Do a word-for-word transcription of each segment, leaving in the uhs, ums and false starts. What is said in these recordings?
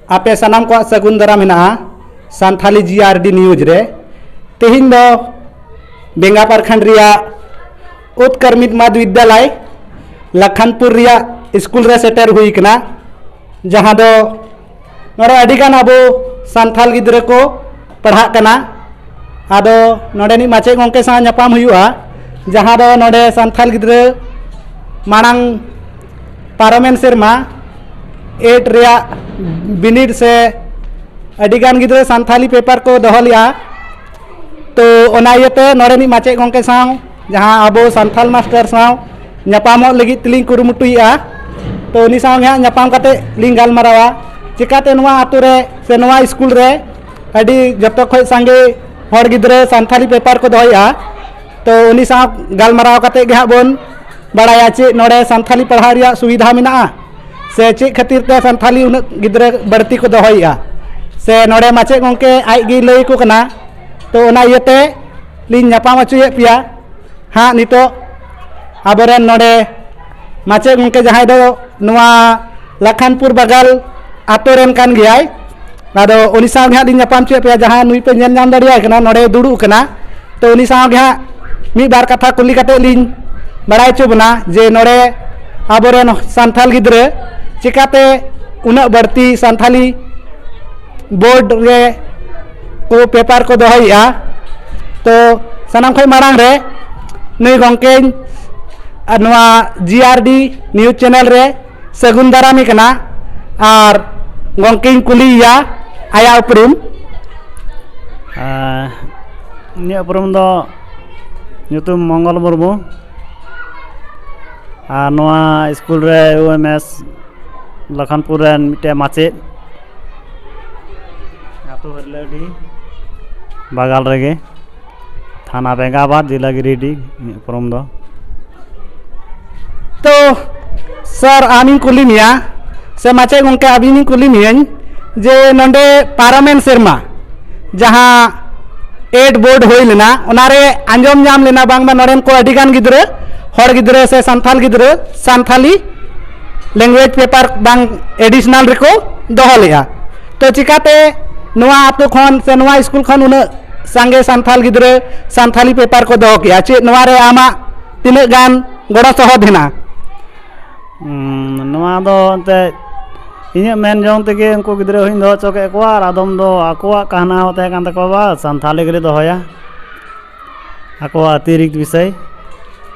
ᱟᱯᱮ ᱥᱟᱱᱟᱢ ᱠᱚᱣᱟᱜ ᱥᱟᱹᱜᱩᱱ ᱫᱟᱨᱟᱢ ᱦᱮᱱᱟᱜᱼᱟ ᱥᱟᱱᱛᱷᱟᱞᱤ ᱡᱤ ᱟᱨ ᱰᱤ ᱱᱤᱭᱩᱡᱽ ᱨᱮ᱾ ᱛᱮᱦᱮᱧ ᱫᱚ ᱵᱮᱝᱜᱟ ᱯᱨᱚᱠᱷᱚᱸᱰ ᱨᱮᱭᱟᱜ ᱩᱛᱠᱚᱨᱢᱤᱛ ᱢᱟᱫᱽ ᱵᱤᱫᱽᱫᱟᱞᱚᱭ ᱞᱟᱠᱷᱟᱱᱯᱩᱨ ᱨᱮᱭᱟᱜ ᱥᱠᱩᱞ ᱨᱮ ᱥᱮᱴᱮᱨ ᱦᱩᱭ ᱠᱟᱱᱟ, ᱡᱟᱦᱟᱸ ᱫᱚ ᱱᱚᱰᱮ ᱟᱹᱰᱤᱜᱟᱱ ᱟᱵᱚ ᱥᱟᱱᱛᱷᱟᱞ ᱜᱤᱫᱽᱨᱟᱹ ᱠᱚ ᱯᱟᱲᱦᱟᱜ ᱠᱟᱱᱟ᱾ ᱟᱫᱚ ᱱᱚᱰᱮᱱᱤᱡ ᱢᱟᱪᱮᱫ ᱜᱚᱢᱠᱮ ᱥᱟᱶ ᱧᱟᱯᱟᱢ ᱦᱩᱭᱩᱜᱼᱟ, ᱡᱟᱦᱟᱸ ᱫᱚ ᱱᱚᱰᱮ ᱥᱟᱱᱛᱷᱟᱞ ᱜᱤᱫᱽᱨᱟᱹ ᱢᱟᱲᱟᱝ ᱯᱟᱨᱚᱢᱮᱱ ᱥᱮᱨᱢᱟ ᱮᱴ ᱨᱮᱭᱟᱜ ᱵᱤᱱᱤᱰ ᱥᱮ ᱟᱹᱰᱤᱜᱟᱱ ᱜᱤᱫᱽᱨᱟᱹ ᱥᱟᱱᱛᱷᱟᱞᱤ ᱯᱮᱯᱟᱨ ᱠᱚ ᱫᱚᱦᱚ ᱞᱮᱜᱼᱟ᱾ ᱛᱚ ᱚᱱᱟ ᱤᱭᱟᱹᱛᱮ ᱱᱚᱰᱮᱱᱤᱡ ᱢᱟᱪᱮᱫ ᱜᱚᱢᱠᱮ ᱥᱟᱶ, ᱡᱟᱦᱟᱸ ᱟᱵᱚ ᱥᱟᱱᱛᱷᱟᱞ ᱢᱟᱥᱴᱟᱨ ᱥᱟᱶ ᱧᱟᱯᱟᱢᱚᱜ ᱞᱟᱹᱜᱤᱫ ᱛᱮᱞᱤᱧ ᱠᱩᱨᱩᱢᱩᱴᱩᱭᱮᱫᱼᱟ᱾ ᱛᱚ ᱩᱱᱤ ᱥᱟᱶ ᱜᱮ ᱦᱟᱸᱜ ᱧᱟᱯᱟᱢ ᱠᱟᱛᱮ ᱞᱤᱧ ᱜᱟᱞᱢᱟᱨᱟᱣᱟ, ᱪᱤᱠᱟᱹᱛᱮ ᱱᱚᱣᱟ ᱟᱛᱳ ᱨᱮ ᱥᱮ ᱱᱚᱣᱟ ᱥᱠᱩᱞ ᱨᱮ ᱟᱹᱰᱤ ᱡᱚᱛᱚ ᱠᱷᱚᱱ ᱥᱟᱸᱜᱮ ᱦᱚᱲ ᱜᱤᱫᱽᱨᱟᱹ ᱥᱟᱱᱛᱷᱟᱞᱤ ᱯᱮᱯᱟᱨ ᱠᱚ ᱫᱚᱦᱚᱭᱮᱫᱼᱟ᱾ ᱛᱚ ᱩᱱᱤ ᱥᱟᱶ ᱜᱟᱞᱢᱟᱨᱟᱣ ᱠᱟᱛᱮ ᱜᱮ ᱦᱟᱸᱜ ᱵᱚᱱ ᱵᱟᱲᱟᱭᱟ ᱪᱮᱫ ᱱᱚᱰᱮ ᱥᱟᱱᱛᱷᱟᱞᱤ ᱯᱟᱲᱦᱟᱣ ᱨᱮᱭᱟᱜ ᱥᱩᱵᱤᱫᱷᱟ ᱢᱮᱱᱟᱜᱼᱟ ᱥᱮ ᱪᱮᱫ ᱠᱷᱟᱹᱛᱤᱨ ᱛᱮ ᱥᱟᱱᱛᱷᱟᱞᱤ ᱩᱱᱟᱹᱜ ᱜᱤᱫᱽᱨᱟᱹ ᱵᱟᱹᱲᱛᱤ ᱠᱚ ᱫᱚᱦᱚᱭᱮᱫᱼᱟ, ᱥᱮ ᱱᱚᱰᱮ ᱢᱟᱪᱮᱫ ᱜᱚᱢᱠᱮ ᱟᱡ ᱜᱮᱭ ᱞᱟᱹᱭ ᱟᱠᱚ ᱠᱟᱱᱟ᱾ ᱛᱚ ᱚᱱᱟ ᱤᱭᱟᱹᱛᱮ ᱞᱤᱧ ᱧᱟᱯᱟᱢ ᱦᱚᱪᱚᱭᱮᱫ ᱯᱮᱭᱟ ᱦᱟᱸᱜ ᱱᱤᱛᱚᱜ ᱟᱵᱚᱨᱮᱱ ᱱᱚᱰᱮ ᱢᱟᱪᱮᱫ ᱜᱚᱢᱠᱮ, ᱡᱟᱦᱟᱸᱭ ᱫᱚ ᱱᱚᱣᱟ ᱞᱟᱠᱷᱟᱱᱯᱩᱨ ᱵᱟᱜᱟᱞ ᱟᱛᱳ ᱨᱮᱱ ᱠᱟᱱ ᱜᱮᱭᱟᱭ᱾ ᱟᱫᱚ ᱩᱱᱤ ᱥᱟᱶ ᱜᱮ ᱦᱟᱸᱜ ᱞᱤᱧ ᱧᱟᱯᱟᱢ ᱦᱚᱪᱚᱭᱮᱫ ᱯᱮᱭᱟ, ᱡᱟᱦᱟᱸ ᱱᱩᱭ ᱯᱮ ᱧᱮᱞ ᱧᱟᱢ ᱫᱟᱲᱮᱭᱟᱭ ᱠᱟᱱᱟ, ᱱᱚᱰᱮ ᱫᱩᱲᱩᱵ ᱠᱟᱱᱟ᱾ ᱛᱚ ᱩᱱᱤ ᱥᱟᱶ ᱜᱮ ᱦᱟᱸᱜ ᱢᱤᱫ ᱵᱟᱨ ᱠᱟᱛᱷᱟ ᱠᱩᱞᱤ ᱠᱟᱛᱮ ᱞᱤᱧ ᱵᱟᱲᱟᱭ ᱦᱚᱪᱚ ᱵᱚᱱᱟ ᱡᱮ ᱱᱚᱰᱮ ᱟᱵᱚᱨᱮᱱ ᱥᱟᱱᱛᱷᱟᱞ ᱜᱤᱫᱽᱨᱟᱹ ᱪᱤᱠᱟᱛᱮ ᱩᱱᱟᱹᱜ ᱵᱟᱹᱲᱛᱤ ᱥᱟᱱᱛᱷᱟᱞᱤ ᱵᱳᱨᱰ ᱨᱮ ᱠᱚ ᱯᱮᱯᱟᱨ ᱠᱚ ᱫᱚᱦᱚᱭᱮᱫᱼᱟ᱾ ᱛᱚ ᱥᱟᱱᱟᱢ ᱠᱷᱚᱱ ᱢᱟᱲᱟᱝ ᱨᱮ ᱱᱩᱭ ᱜᱚᱢᱠᱮᱧ ᱟᱨ ᱱᱚᱣᱟ ᱡᱤ ᱟᱨ ᱰᱤ ᱱᱤᱭᱩᱡᱽ ᱪᱮᱱᱮᱞ ᱨᱮ ᱥᱟᱹᱜᱩᱱ ᱫᱟᱨᱟᱢᱮ ᱠᱟᱱᱟ ᱟᱨ ᱜᱚᱢᱠᱮᱧ ᱠᱩᱞᱤᱭᱮᱭᱟ ᱟᱭᱟᱜ ᱩᱯᱨᱩᱢ᱾ ᱟᱨ ᱤᱧᱟᱹᱜ ᱩᱯᱨᱩᱢ ᱫᱚ ᱧᱩᱛᱩᱢ ᱢᱚᱝᱜᱚᱞ ᱢᱩᱨᱢᱩ, ᱟᱨ ᱱᱚᱣᱟ ᱥᱠᱩᱞ ᱨᱮ ᱳ ᱮᱢ ᱮᱥ ᱞᱚᱠᱷᱚᱱᱯᱩᱨ ᱨᱮᱱ ᱢᱤᱫᱴᱮᱱ ᱢᱟᱪᱮᱫ᱾ ᱟᱹᱛᱩ ᱦᱟᱹᱨᱞᱟᱹᱰᱤ ᱵᱟᱜᱟᱞ ᱨᱮᱜᱮ, ᱛᱷᱟᱱᱟ ᱵᱮᱸᱜᱟᱵᱟᱫᱽ, ᱡᱮᱞᱟ ᱜᱤᱨᱤᱰᱤ᱾ ᱤᱧᱟᱹᱜ ᱩᱯᱨᱩᱢ ᱫᱚ ᱛᱚ ᱥᱟᱨ, ᱟᱢᱤᱧ ᱠᱩᱞᱤ ᱢᱮᱭᱟ, ᱥᱮ ᱢᱟᱪᱮᱫ ᱜᱚᱢᱠᱮ, ᱟᱹᱵᱤᱱᱤᱧ ᱠᱩᱞᱤ ᱢᱮᱭᱟᱧ ᱡᱮ ᱱᱚᱰᱮ ᱯᱟᱨᱚᱢᱮᱱ ᱥᱮᱨᱢᱟ ᱡᱟᱦᱟᱸ ᱮᱰ ᱵᱳᱨᱰ ᱦᱩᱭ ᱞᱮᱱᱟ, ᱚᱱᱟᱨᱮ ᱟᱸᱡᱚᱢ ᱧᱟᱢ ᱞᱮᱱᱟ ᱵᱟᱝᱢᱟ ᱱᱚᱰᱮᱱ ᱠᱚ ᱟᱹᱰᱤᱜᱟᱱ ᱜᱤᱫᱽᱨᱟᱹ, ᱦᱚᱲ ᱜᱤᱫᱽᱨᱟᱹ ᱥᱮ ᱥᱟᱱᱛᱷᱟᱞ ᱜᱤᱫᱽᱨᱟᱹ ᱥᱟᱱᱛᱷᱟᱞᱤ language paper ᱵᱟᱝ additional ᱨᱮᱠᱚ ᱫᱚᱦᱚ ᱞᱮᱫᱼᱟ᱾ ᱛᱚ ᱪᱤᱠᱟᱛᱮ ᱱᱚᱣᱟ ᱟᱛᱳ ᱠᱷᱚᱱ ᱥᱮ ᱱᱚᱣᱟ ᱥᱠᱩᱞ ᱠᱷᱚᱱ ᱩᱱᱟᱹᱜ ᱥᱟᱸᱜᱮ ᱥᱟᱱᱛᱟᱲ ᱜᱤᱫᱽᱨᱟᱹ ᱥᱟᱱᱛᱟᱞᱤ ᱯᱮᱯᱟᱨ ᱠᱚ ᱫᱚᱦᱚ ᱠᱮᱜᱼᱟ? ᱪᱮᱫ ᱱᱚᱣᱟ ᱨᱮ ᱟᱢᱟᱜ ᱛᱤᱱᱟᱹᱜ ᱜᱟᱱ ᱜᱚᱲᱚ ᱥᱚᱦᱚᱫ ᱦᱮᱱᱟᱜᱼᱟ? ᱩᱸ, ᱱᱚᱣᱟ ᱫᱚ ᱮᱱᱛᱮᱫ ᱤᱧᱟᱹᱜ ᱢᱮᱱ ᱡᱚᱝ ᱛᱮᱜᱮ ᱩᱱᱠᱩ ᱜᱤᱫᱽᱨᱟᱹ ᱦᱚᱸᱧ ᱫᱚᱦᱚ ᱦᱚᱪᱚ ᱠᱮᱫ ᱠᱚᱣᱟ, ᱟᱨ ᱟᱫᱚᱢ ᱫᱚ ᱟᱠᱚᱣᱟᱜ ᱠᱟᱦᱱᱟ ᱦᱚᱸ ᱛᱟᱦᱮᱸ ᱠᱟᱱ ᱛᱟᱠᱚᱣᱟ, ᱵᱟ, ᱥᱟᱱᱛᱷᱟᱞᱤ ᱜᱮᱞᱮ ᱫᱚᱦᱚᱭᱟ, ᱟᱠᱚᱣᱟᱜ ᱚᱛᱤᱨᱤᱠᱛ ᱵᱤᱥᱚᱭ᱾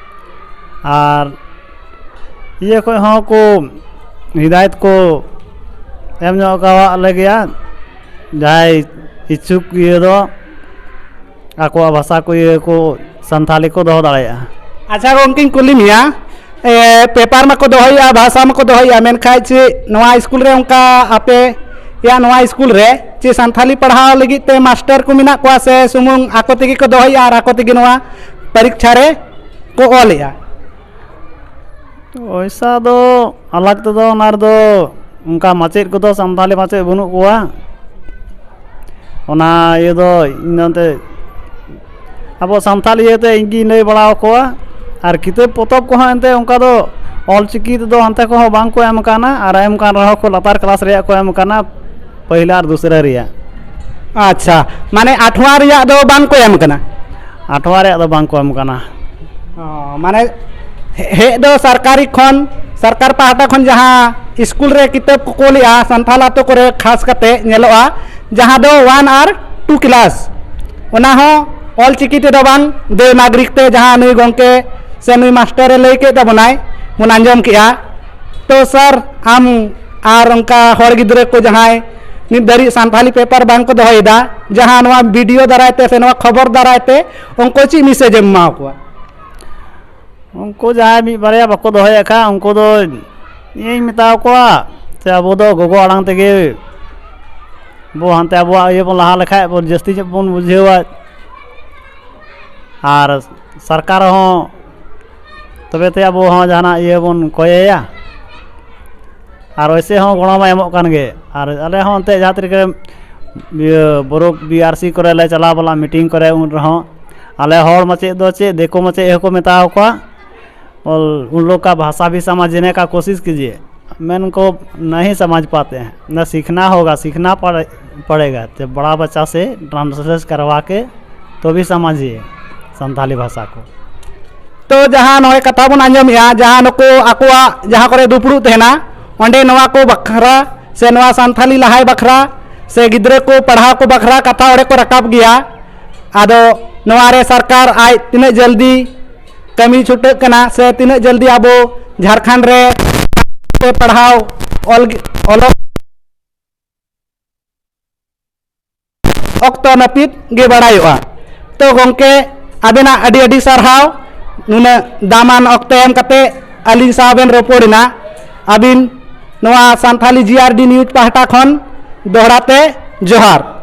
ᱟᱨ ᱤᱭᱟᱹ ᱠᱷᱚᱡ ᱦᱚᱸ ᱠᱚ ᱦᱤᱫᱟᱭᱚᱛ ᱠᱚ ᱮᱢ ᱧᱚᱜ ᱟᱠᱟᱣᱟᱫ ᱞᱮᱜᱮᱭᱟ, ᱡᱟᱦᱟᱸᱭ ᱤᱪᱪᱷᱩᱠ ᱤᱭᱟᱹ ᱫᱚ ᱟᱠᱚᱣᱟᱜ ᱵᱷᱟᱥᱟ ᱠᱚ ᱤᱭᱟᱹ ᱠᱚ ᱥᱟᱱᱛᱷᱟᱞᱤ ᱠᱚ ᱫᱚᱦᱚ ᱫᱟᱲᱮᱭᱟᱜᱼᱟ᱾ ᱟᱪᱪᱷᱟ ᱜᱚᱢᱠᱮᱧ ᱠᱩᱞᱤ ᱢᱮᱭᱟ, ᱮ, ᱯᱮᱯᱟᱨ ᱢᱟᱠᱚ ᱫᱚᱦᱚᱭᱮᱫᱼᱟ, ᱵᱷᱟᱥᱟ ᱢᱟᱠᱚ ᱫᱚᱦᱚᱭᱮᱫᱼᱟ, ᱢᱮᱱᱠᱷᱟᱱ ᱪᱮᱫ ᱱᱚᱣᱟ ᱥᱠᱩᱞ ᱨᱮ ᱚᱱᱠᱟ ᱟᱯᱮᱭᱟᱜ ᱱᱚᱣᱟ ᱥᱠᱩᱞ ᱨᱮ ᱪᱮᱫ ᱥᱟᱱᱛᱷᱟᱞᱤ ᱯᱟᱲᱦᱟᱣ ᱞᱟᱹᱜᱤᱫ ᱛᱮ ᱢᱟᱥᱴᱟᱨ ᱠᱚ ᱢᱮᱱᱟᱜ ᱠᱚᱣᱟ ᱥᱮ ᱥᱩᱢᱩᱝ ᱟᱠᱚ ᱛᱮᱜᱮ ᱠᱚ ᱫᱚᱦᱚᱭᱮᱫᱼᱟ ᱟᱨ ᱟᱠᱚ ᱛᱮᱜᱮ ᱱᱚᱣᱟ ᱯᱚᱨᱤᱠᱷᱟ ᱨᱮ ᱠᱚ ᱚᱞᱮᱫᱼᱟ? ᱯᱚᱭᱥᱟ ᱫᱚ ᱟᱞᱟᱜᱽ ᱛᱮᱫᱚ ᱚᱱᱟ ᱨᱮᱫᱚ ᱚᱱᱠᱟ ᱢᱟᱪᱮᱫ ᱠᱚᱫᱚ ᱥᱟᱱᱛᱟᱞᱤ ᱢᱟᱪᱮᱫ ᱵᱟᱹᱱᱩᱜ ᱠᱚᱣᱟ᱾ ᱚᱱᱟ ᱤᱭᱟᱹ ᱫᱚ ᱤᱧ ᱫᱚ ᱮᱱᱛᱮ ᱟᱵᱚ ᱥᱟᱱᱛᱟᱞ ᱤᱭᱟᱹᱛᱮ ᱤᱧ ᱜᱤᱧ ᱞᱟᱹᱭ ᱵᱟᱲᱟ ᱟᱠᱚᱣᱟ᱾ ᱟᱨ ᱠᱤᱛᱟᱹᱵ ᱯᱚᱛᱚᱵ ᱠᱚᱦᱚᱸ ᱮᱱᱛᱮ ᱚᱱᱠᱟ ᱫᱚ ᱚᱞ ᱪᱤᱠᱤ ᱛᱮᱫᱚ ᱦᱟᱱᱛᱮ ᱠᱚᱦᱚᱸ ᱵᱟᱝ ᱠᱚ ᱮᱢ ᱟᱠᱟᱱᱟ, ᱟᱨ ᱮᱢ ᱠᱟᱱ ᱨᱮᱦᱚᱸ ᱠᱚ ᱞᱟᱛᱟᱨ ᱠᱞᱟᱥ ᱨᱮᱭᱟᱜ ᱠᱚ ᱮᱢ ᱟᱠᱟᱱᱟ, ᱯᱟᱹᱦᱤᱞ ᱟᱨ ᱫᱩᱥᱨᱟᱹ ᱨᱮᱭᱟᱜ᱾ ᱟᱪᱪᱷᱟ, ᱢᱟᱱᱮ ᱟᱴᱷᱣᱟ ᱨᱮᱭᱟᱜ ᱫᱚ ᱵᱟᱝ ᱠᱚ ᱮᱢ ᱟᱠᱟᱱᱟ? ᱟᱴᱷᱣᱟ ᱨᱮᱭᱟᱜ ᱫᱚ ᱵᱟᱝ ᱠᱚ ᱮᱢ ᱟᱠᱟᱱᱟ᱾ ᱚ, ᱢᱟᱱᱮ ᱦᱮ-, ᱦᱮᱡ ᱫᱚ ᱥᱚᱨᱠᱟᱨᱤ ᱠᱷᱚᱱ, ᱥᱚᱨᱠᱟᱨ ᱯᱟᱦᱴᱟ ᱠᱷᱚᱱ ᱡᱟᱦᱟᱸ ᱥᱠᱩᱞ ᱨᱮ ᱠᱤᱛᱟᱹᱵ ᱠᱚ ᱠᱳᱞᱮᱜᱼᱟ, ᱥᱟᱱᱛᱟᱲ ᱟᱛᱳ ᱠᱚᱨᱮ ᱠᱷᱟᱥ ᱠᱟᱛᱮ ᱧᱮᱞᱚᱜᱼᱟ, ᱡᱟᱦᱟᱸ ᱫᱚ ᱚᱣᱟᱱ ᱟᱨ ᱴᱩ ᱠᱞᱟᱥ, ᱚᱱᱟ ᱦᱚᱸ ᱚᱞ ᱪᱤᱠᱤ ᱛᱮᱫᱚ ᱵᱟᱝ, ᱫᱮᱵᱽᱱᱟᱜᱽᱨᱤᱠ ᱛᱮ, ᱡᱟᱦᱟᱸ ᱱᱩᱭ ᱜᱚᱢᱠᱮ ᱥᱮ ᱱᱩᱭ ᱢᱟᱥᱴᱟᱨᱮ ᱞᱟᱹᱭ ᱠᱮᱫ ᱛᱟᱵᱚᱱᱟᱭ, ᱵᱚᱱ ᱟᱸᱡᱚᱢ ᱠᱮᱜᱼᱟ᱾ ᱛᱚ ᱥᱟᱨ, ᱟᱢ ᱟᱨ ᱚᱱᱠᱟ ᱦᱚᱲ ᱜᱤᱫᱽᱨᱟᱹ ᱠᱚ ᱡᱟᱦᱟᱸᱭ ᱱᱤᱛ ᱫᱷᱟᱹᱨᱤᱡ ᱥᱟᱱᱛᱟᱲᱤ ᱯᱮᱯᱟᱨ ᱵᱟᱝ ᱠᱚ ᱫᱚᱦᱚᱭᱮᱫᱟ, ᱡᱟᱦᱟᱸ ᱱᱚᱣᱟ ᱵᱷᱤᱰᱤᱭᱳ ᱫᱟᱨᱟᱭ ᱛᱮ ᱥᱮ ᱱᱚᱣᱟ ᱠᱷᱚᱵᱚᱨ ᱫᱟᱨᱟᱭ ᱛᱮ ᱩᱱᱠᱩ ᱪᱮᱫ ᱢᱮᱥᱮᱡᱽ ᱮᱢ ᱮᱢᱟ ᱠᱚᱣᱟ? ᱩᱱᱠᱩ ᱡᱟᱦᱟᱸᱭ ᱢᱤᱫ ᱵᱟᱨᱭᱟ ᱵᱟᱠᱚ ᱫᱚᱦᱚᱭᱮᱫ ᱠᱷᱟᱱ, ᱩᱱᱠᱩ ᱫᱚ ᱤᱧᱤᱧ ᱢᱮᱛᱟ ᱠᱚᱣᱟ, ᱥᱮ ᱟᱵᱚ ᱫᱚ ᱜᱚᱜᱚ ᱟᱲᱟᱝ ᱛᱮᱜᱮ ᱵᱚ ᱦᱟᱱᱛᱮ ᱟᱵᱚᱣᱟᱜ ᱤᱭᱟᱹ ᱵᱚᱱ ᱞᱟᱦᱟ ᱞᱮᱠᱷᱟᱡ ᱵᱚᱱ ᱡᱟᱹᱥᱛᱤ ᱧᱚᱜ ᱵᱚᱱ ᱵᱩᱡᱷᱟᱹᱣᱟ᱾ ᱟᱨ ᱥᱚᱨᱠᱟᱨ ᱦᱚᱸ ᱛᱚᱵᱮ ᱛᱮ ᱟᱵᱚ ᱦᱚᱸ ᱡᱟᱦᱟᱱᱟᱜ ᱤᱭᱟᱹ ᱵᱚᱱ ᱠᱚᱭᱮᱭᱟ᱾ ᱟᱨ ᱚᱭᱥᱮ ᱦᱚᱸ ᱜᱚᱲᱚ ᱢᱟ ᱮᱢᱚᱜ ᱠᱟᱱ ᱜᱮ᱾ ᱟᱨ ᱟᱞᱮ ᱦᱚᱸ ᱮᱱᱛᱮ ᱡᱟᱦᱟᱸ ᱛᱤᱱᱟᱹᱜ ᱜᱮ ᱤᱭᱟᱹ ᱵᱚᱨᱚ ᱵᱤ ᱟᱨ ᱥᱤ ᱠᱚᱨᱮ ᱞᱮ ᱪᱟᱞᱟᱣ ᱵᱟᱞᱟ ᱢᱤᱴᱤᱝ ᱠᱚᱨᱮ, ᱩᱱ ᱨᱮᱦᱚᱸ ᱟᱞᱮ ᱦᱚᱲ ᱢᱟᱪᱮᱫ ᱫᱚ ᱪᱮᱫ ᱫᱤᱠᱩ ᱢᱟᱪᱮᱫ ᱦᱚᱸᱠᱚ ᱢᱮᱛᱟᱣ ᱠᱚᱣᱟ, और उन लोग का भाषा भी समझने का कोशिश कीजिए। मैं उनको नहीं समझ पाते हैं, न सीखना होगा, सीखना पड़े, पड़ेगा, तो बड़ा बच्चा से ट्रांसलेट करवा के तो भी समझिए संथाली भाषा को। ᱛᱚ ᱡᱟᱦᱟᱸ ᱱᱚᱜᱼᱚᱭ ᱠᱟᱛᱷᱟ ᱵᱚᱱ ᱟᱸᱡᱚᱢᱮᱜᱼᱟ, ᱡᱟᱦᱟᱸ ᱱᱩᱠᱩ ᱟᱠᱚᱣᱟᱜ ᱡᱟᱦᱟᱸ ᱠᱚᱨᱮ ᱫᱩᱯᱲᱩᱵ ᱛᱟᱦᱮᱱᱟ, ᱚᱸᱰᱮ ᱱᱚᱣᱟ ᱠᱚ ᱵᱟᱠᱷᱨᱟ ᱥᱮ ᱱᱚᱣᱟ ᱥᱟᱱᱛᱷᱟᱞᱤ ᱞᱟᱦᱟᱭ ᱵᱟᱠᱷᱨᱟ ᱥᱮ ᱜᱤᱫᱽᱨᱟᱹ ᱠᱚ ᱯᱟᱲᱦᱟᱣ ᱠᱚ ᱵᱟᱠᱷᱨᱟ ᱠᱟᱛᱷᱟ ᱚᱸᱰᱮ ᱠᱚ ᱨᱟᱠᱟᱵ ᱜᱮᱭᱟ᱾ ᱟᱫᱚ ᱱᱚᱣᱟ ᱨᱮ ᱥᱚᱨᱠᱟᱨ ᱟᱡ ᱛᱤᱱᱟᱹᱜ ᱡᱚᱞᱫᱤ ᱠᱟᱹᱢᱤ ᱪᱷᱩᱴᱟᱹᱜ ᱠᱟᱱᱟ ᱥᱮ ᱛᱤᱱᱟᱹᱜ ᱡᱚᱞᱫᱤ ᱟᱵᱚ ᱡᱷᱟᱲᱠᱷᱚᱸᱰ ᱨᱮ ᱯᱟᱲᱦᱟᱣ ᱚᱞ, ᱚᱞᱚᱜ ᱚᱠᱛᱚ ᱱᱟᱹᱯᱤᱛ ᱜᱮ ᱵᱟᱲᱟᱭᱚᱜᱼᱟ᱾ ᱛᱚ ᱜᱚᱢᱠᱮ, ᱟᱵᱮᱱᱟᱜ ᱟᱹᱰᱤ ᱟᱹᱰᱤ ᱥᱟᱨᱦᱟᱣ, ᱱᱩᱱᱟᱹᱜ ᱫᱟᱢᱟᱱ ᱚᱠᱛᱚ ᱮᱢ ᱠᱟᱛᱮ ᱟᱹᱞᱤᱧ ᱥᱟᱶ ᱵᱮᱱ ᱨᱚᱯᱚᱲ ᱮᱱᱟ᱾ ᱟᱹᱵᱤᱱ ᱱᱚᱣᱟ ᱥᱟᱱᱛᱷᱟᱞᱤ ᱡᱤ ᱟᱨ ᱰᱤ ᱱᱤᱭᱩᱡᱽ ᱯᱟᱦᱴᱟ ᱠᱷᱚᱱ ᱫᱚᱦᱲᱟ ᱛᱮ ᱡᱚᱦᱟᱨ᱾